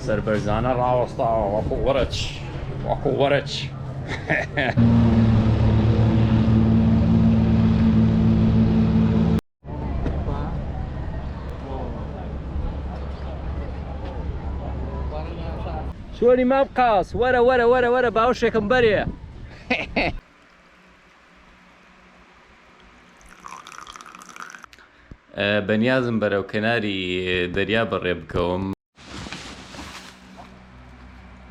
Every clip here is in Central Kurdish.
سەربەرزانە ڕاوەستاوە وەکو وەرچ وەکو وەرچ. چۆنی مام قاس وەرە وەرە وەرە وەرە باوشێکم بەرێ. بەنیازم بەرەو کەناری دەریا بەڕێ بکەوم.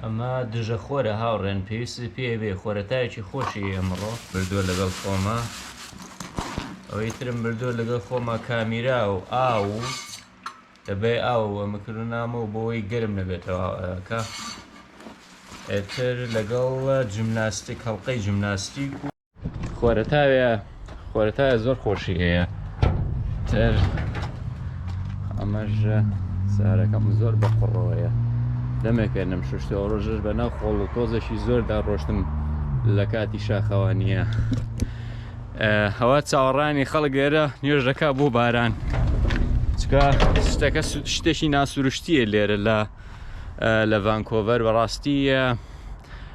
ئەمە دژە خۆرە هاوڕێن پێویستت پێ بێ خۆرەتایەکی خۆشی ئەمڕۆ بردووە لەگەڵ خۆمە ئەوەی ترم بردووە لەگەڵ خۆمە کامیرا و ئاو و دەبەی ئاو ئەمە کردنامە و بۆی گەرم نەبێتەوە کە ئێتر لەگەڵ جمناستیک هەڵقەی جمناستیک و خۆرەتاوێ خۆرەتاوێ زۆر خۆشی هەیە تر ئەمەش سارەکەم زۆر بە قوڕەوەیە دەمێکە نەم شوشتەوە ڕۆژش بە ناو خۆڵ و تۆزێکی زۆردا ڕۆشتم لە کاتی شاخەوانیە هەوا چاوەڕانی خەڵک لێرە نوێژەکە بۆ باران چکە شتەکە شتێکی ناسروشتیە لێرە لە لە ڤانکۆڤەر بەڕاستی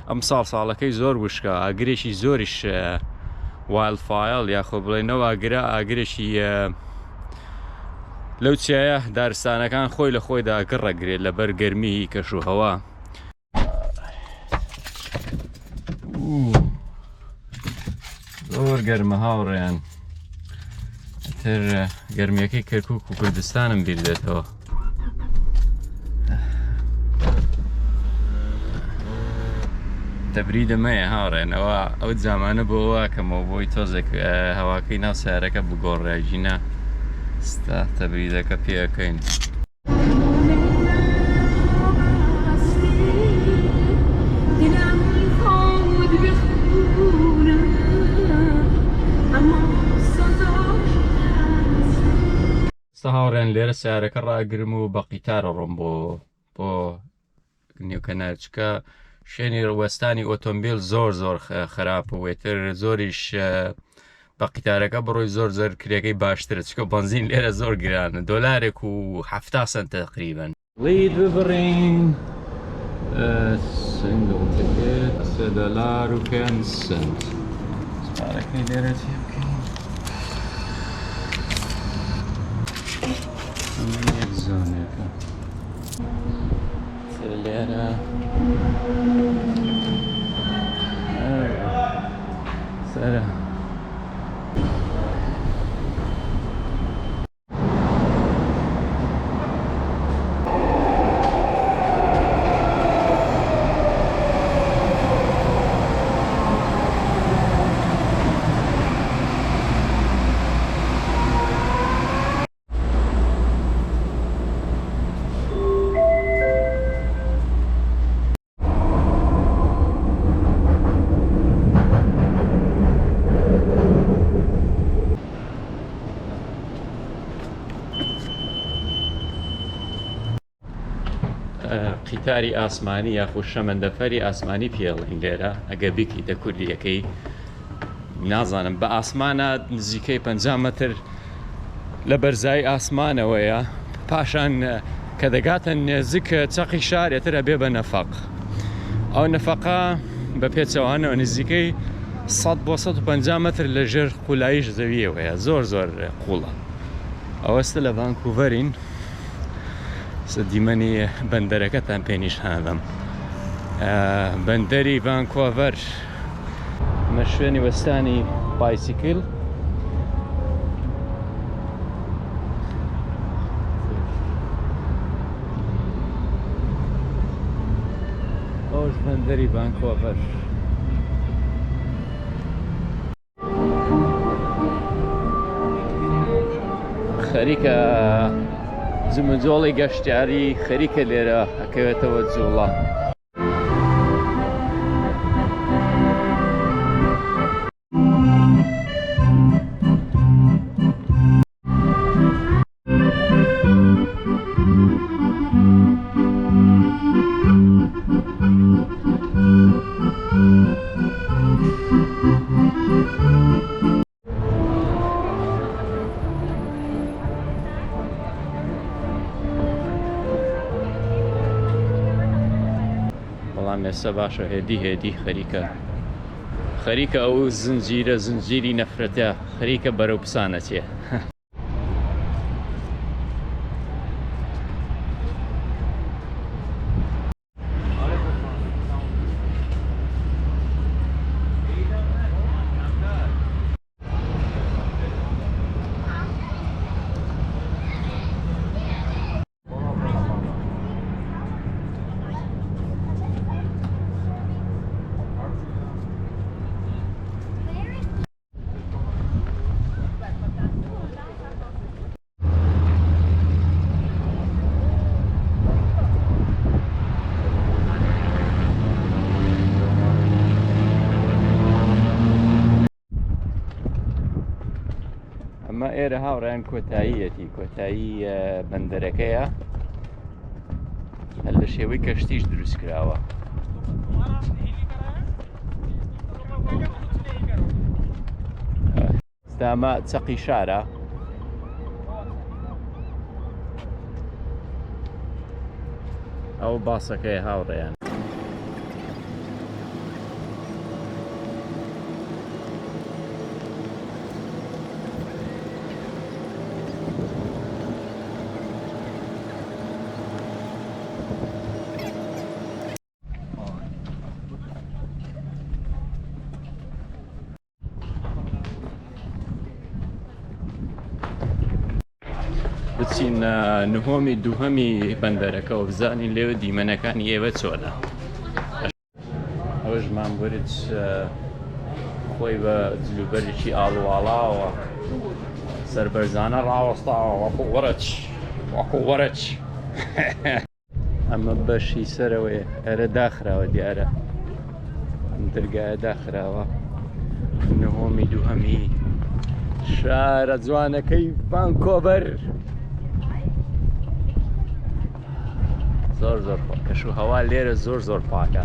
ئەم ساڵ ساڵەکەی زۆر وشکە ئاگرێکی زۆریش wildfire یاخۆ بڵێنەوە ئاگرە ئاگرێکی لەو چیایە دارستانەکان خۆی لە خۆیدا گڕەگرێت لەبەر گەرمی کەش و هەوا. زۆر گەرمە هاوڕێیان تر گەرمیەکەی کەرکک و کوردستانم بیر دێتەوە. تەبریدە مەیە هاوڕێن ئەوە ئەو جامانە بۆ واکەمەوە بۆی تۆزێک هەواکەی ناو سیارەکە بگۆڕێ ژینا ستا تەبریدەکە پێەکەین. ئێستا هاوڕێن لێرە سیارەکە ڕاگرم و بە قیتارە ڕۆم بۆ بۆ نێوکەنار چکە شوێنی وەستانی ئۆتۆمبیل زۆر زۆر خراپ و وێتر زۆریش بە قیتارەکە بڕۆی زۆر زۆر کرێکەی باشترە چکە بەنزین لێرە زۆر گرانە دۆلارێک و ه سنت تقریبا. لید ببڕین single ticket سێ دۆلار و پێنج سنت پارەکەی لێرە تێ بکەین ئەمە یەک زۆنێکە لێرە سەرە قیتاری ئاسمانی یاخود شەمەندەفەری ئاسمانی پێڵین لێرە ئەگەر بیکەیتە کوردیەکەی نازانم بە ئاسمانە نزیکەی 50 مەتر لە بەرزایی ئاسمانەوەیە پاشان کە دەگاتە نێزیک چەقی شار ئێتر ئەبێ بە نەفەق ئەو نەفەقە بە پێچەوانەوە نزیکەی 100 بۆ 150 مەتر لە ژێر قولاییش زەویەوەیە زۆر زۆر قوڵە ئەوەستە لە ڤانکوڤەرین دیمەنی بەندەرەکەتان پێ نیشانەدەم بەندەری ڤانکۆڤەر ئەمە شوێنی وەستانی پایسیکل ئەوش بەندەری ڤانکۆڤەر. خەریکە جموجۆڵی گەشتیاری خەریکە لێرە ئەکەوێتەوە جوڵە. بەڵام ئێستا باشە هێدی هێدی خەریکە خەریکە ئەو زنجیرە زنجیری نەفرەتە خەریکە بەرەو پسانەچێ. ئەمە ئێرە هاوڕیان کۆتاییەتی کۆتایی بەندەرەکەیە هەر لە شێوەی کەشتیش دروست کراوە. ئێستا ئەمە چەقی شارە. ئەو باسەکەی هاوڕێیان. بچین نهۆمی دووهەمی بەندەرەکە و بزانین لێوە دیمەنەکانی ئێوە چۆنە. ئەوەش مام ورچ خۆی بە جلوبەرگێکی ئاڵوواڵاوە سەربەرزانە ڕاوەستاوە وەکو وەرچ وەکو وەرچ. ئەمە بەشی سەرەوەیە ئەرە داخراوە دیارە ئەم دەرگایە داخراوە نهۆمی دووهەمی شارە جوانەکەی ڤانکۆڤەر زۆر زۆر کەش و هەوا لێرە زۆر زۆر پاکە.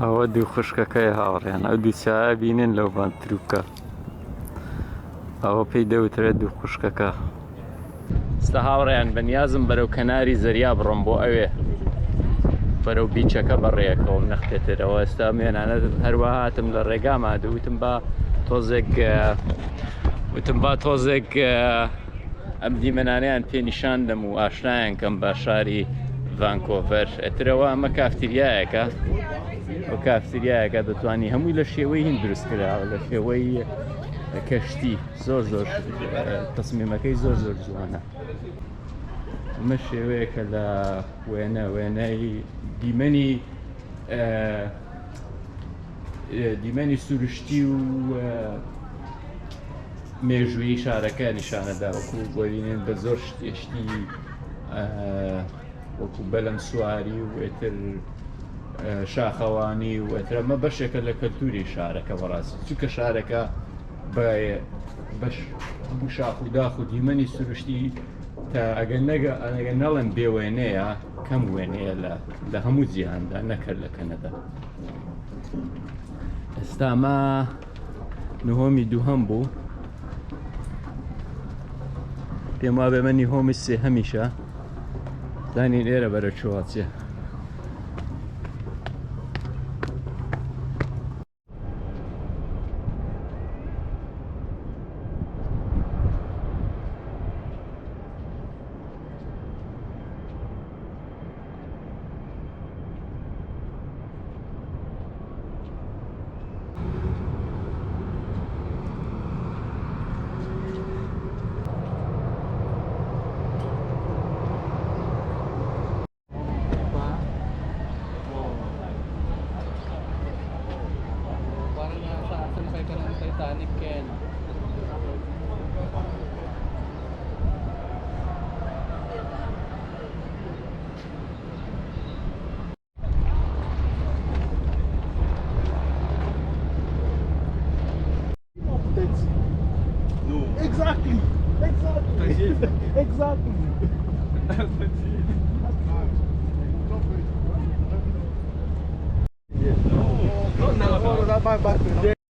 ئەوە دوو خوشکەکەی هاوڕێیان ئەو دوو چایە بینن لەو بان تروکە ئەوە پێی دەوترێت دوو خوشکەکە. ستا هاوڕێیان بەنیازم بەرەو کەناری زەریا بڕۆم بۆ ئەوێ بەرەو بیچەکە بەڕێەکەوم نەختێترەوە ئێستا مێنانە هەروە هاتم لە ڕێگاما دوتم با تۆزێک وتم با تۆزێک ئەم دیمەنانەیان پێ نیشان دەم و ئاشنایان کەم بە شاری ڤانکۆڤەر ئەترەوە ئەمە کافتریایەکە ئەو کافتریایەکە دەتوانی هەمووی لە شێوەی هین دروست کراوە لە شێوەی کەشتی زۆر زۆر تەسمیمەکەی زۆر زۆر جوانە ئەمە شێوەیەکە لە وێنە وێنەی دیمەنی دیمەنی سروشتی و مێژوویی شارەکە نیشانەدا وەکو بۆینێن بە زۆر شتێشتی وەکو بەلەم سواری و ئێتر شاخەوانی و ئێتر ئەمە بەشێکە لە کەلتوری شارەکە بەڕاستی چونکە شارەکە بەش هەموو شاخ و داخ و دیمەنی سروشتی تا ئەگەر نەگە ئەگەر نەڵێم بێوێنەیە کەم وێنەیە لە هەموو جیهاندا نەکرد لە کەنەدا ئێستا ما نهۆمی دووهەم بوو پێم وابێ مە نهۆمی سێهەمیشە زانین ئێرە بەرە چۆچێ.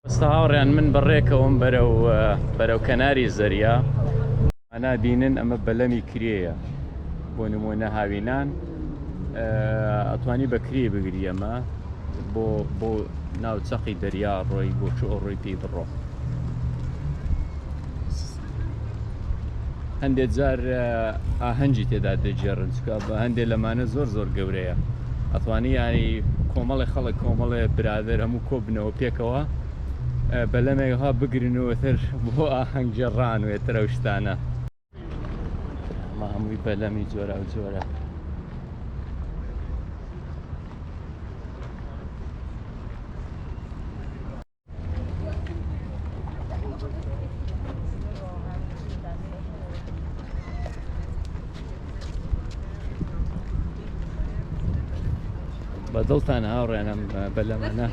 ئێستا هاوڕێیان من بەڕێکەوم بەرەو بەرەو کەناری زەریا. نابینن ئەمە بەلەمی کرێیە بۆ نمونە هاوینان ئەتوانی بە کرێ بگری ئەمە بۆ بۆ ناو چەقی دەریا ڕۆی بۆ چۆ ڕۆی پێی بڕۆ هەندێک جار ئاهەنگی تێدا دەگێڕن چکە بە هەندێک لەمانە زۆر زۆر گەورەیە ئەتوانی ینی کۆمەڵی خەڵک کۆمەڵێ برادەر هەموو کۆبنەوە پێکەوە بەلەمێک ها بگرن و تر بۆ ئاهەنگگێڕان و ئێتر ئەو شتانە. ئەمە هەمووی بەلەمی جۆراوجۆرە. بە دڵتان هاوڕێنم بەلەمانە.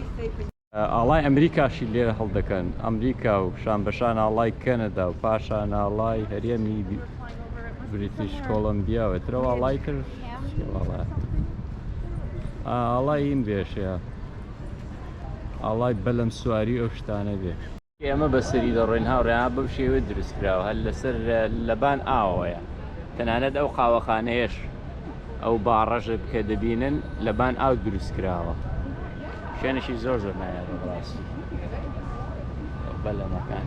ئاڵای ئەمریکاشی لێرە هەڵدەکەن، ئەمریکا و شانبەشان ئاڵای کەنەدا و پاشان ئاڵای هەرێمی بریتیش کۆڵۆمبیا و ئیترەوە ئاڵای تر ئاڵای ئین بێشەیە ئاڵای بەلەم سواری ئەو شتانە بێ. ئێمە بەسەری دەڕۆین هاوڕێیان بەم شێوەیە دروست کراوە هەر لەسەر لەبان ئاوەیە تەنانەت ئەو قاوەخانەیەش ئەو باڕەش کە دەبینن لەبان ئاو دروست کراوە شوێنێکی زۆر زۆر نایابە بەڕاستی بەلەمەکان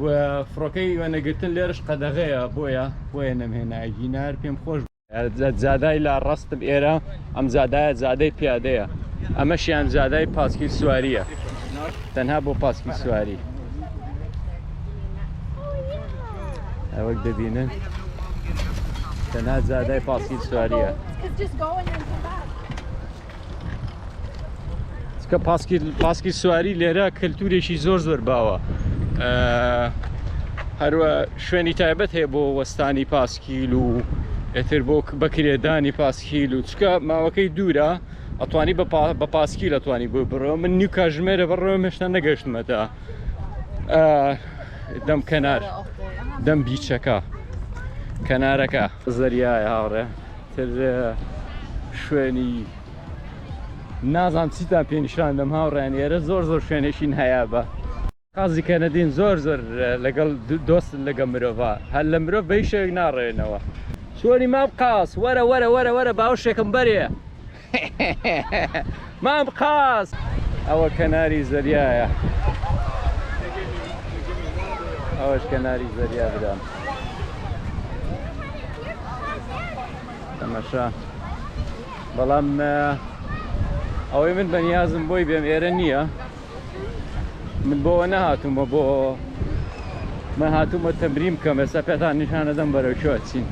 و فڕۆکەی وێنەگرتن لێرش قەدەغەیە بۆیە بۆیە نەمهێنا گینار پێم خۆش جادای لا ڕاستم ئێرە ئەم جادایە جادەی پیادەیە ئەمەشیان جادای پاسکیل سواریە تەنها بۆ پاسکیل سواری ئەوەک دەبینن تەنها جادای پاسکیل سواریە چکە پاسکی پاسکی سواری لێرە کەلتورێکی زۆر زۆر باوە هەروە شوێنی تایبەت هەیە بۆ وەستانی پاسکیل و ئێتر بۆ بەکرێدانی پاسکیل و چکە ماوەکەی دوورە ئەتوانی بە پاسکیل ئەتوانی بۆ بڕۆ من نیو کاژمێرە بڕۆم هێشتا نەگەشتمەتە دەم کەنار دەم بیچەکە کەنارەکە زەریایە هاوڕێ تر شوێنی نازانم چیتان پێ نیشان دەم هاوڕێیان ئێرە زۆر زۆر شوێنێکی نایابە قازی کەنەدین زۆر زۆر لەگەڵ دۆستن لەگە مرۆڤا هەر لە مرۆڤ بە هیچ شێوەیەک ناڕێنەوە چۆنی مام قاس وەرە وەرە وەرە وەرە باوشێکم بەرێ مام قاس ئەوە کەناری زەریایە ئەوەش کەناری زەریا برام تەمەشا بەڵام ئەوەی من بەنیازم بۆی بێم ئێرە نییە من بۆوە نەهاتوومە بۆ من هاتوومە تەمرین بکەم ئێستا پێتان نیشانەدەم بەرەو کوێ چین.